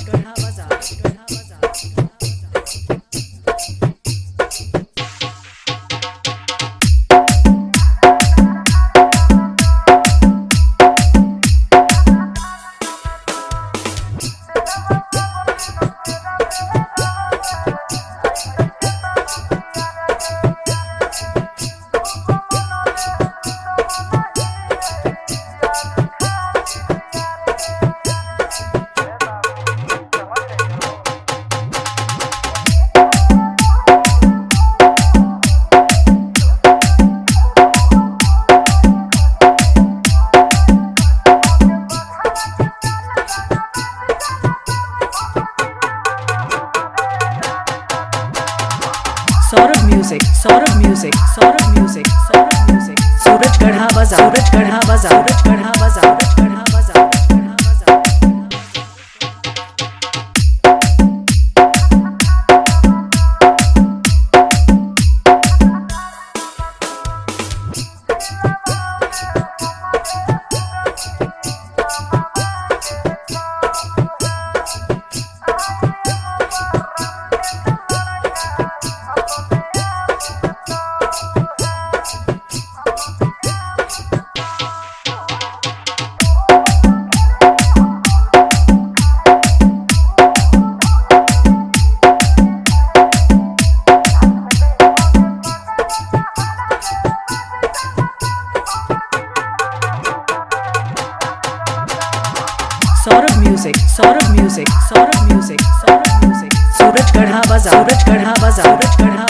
गढ़ा बाजार, गढ़ा बाजार। Saurabh music, Saurabh music, Saurabh music, Saurabh music. Suraj Garha बाजार, सूरज गढ़ा बाजार, सूरज गढ़ा बाजार, सूरज गढ़ा बाजार, गढ़ा बाजार। Saurabh music, Saurabh music, Saurabh music, Saurabh music. Suraj Garha बाजार, सूरज गढ़ा बाजार, सूरज गढ़ा।